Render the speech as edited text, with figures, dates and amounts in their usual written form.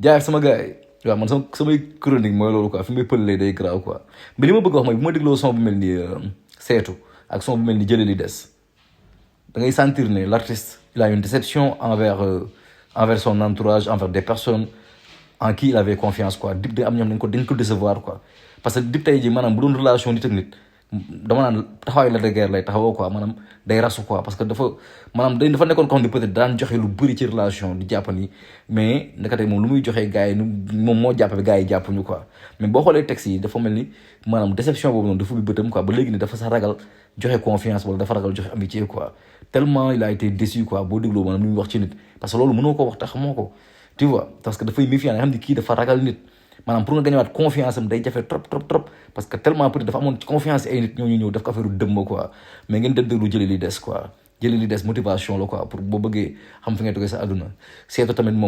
jaay sama gars yi waaw man samay chronique mooy loolu quoi fi may pëlee day graaw quoi mais li ma bëgg wax mooy bu ma dégloo son bu mel ni seetu ak son bu mel ni jëlee li des da ngay sentir ne l'artiste il a une déception envers son entourage envers des personnes en qui il avait confiance quoi Dip day am ñoom dañ ko décevoir quoi parce que Dip tey ji maanaam bu doon relation nit ak nit dama naan taxawaay la de guerre lay taxawoo quoi maanaam day rasu quoi parce que dafa nekkoon ko xam ne peut-être daan joxe lu bëri ci relation di jàpp ni mais ndekete moom lu muy joxee gars yi moom moo jàpp bi gars yi jàppuñu quoi mais boo xoolee texte yi dafa mel ni maanaam déception boobu noonu dafa bi bëtam quoi ba léegi ni dafa sax ragal joxe confiance wala dafa ragal joxe amitié quoi tellement il a été déçu quoi boo dégloo maanaam lu muy wax ci nit parce que loolu mënoo ko wax tax xamoo ko tu vois parce que dafay méfiant nga xam ni kii dafa ragal nit maanaam pour nga gañewaat confiance am day jafe trop parce que tellement peut-être dafa amoon confiance ay nit ñooñu ñëw def ko affaire dëmm quoi mais ngeen déglu jëlee li des quoi jëlee li des motivation la quoi pour boo bëggee xam fi nga toogee sa àdduna seetu tamit moom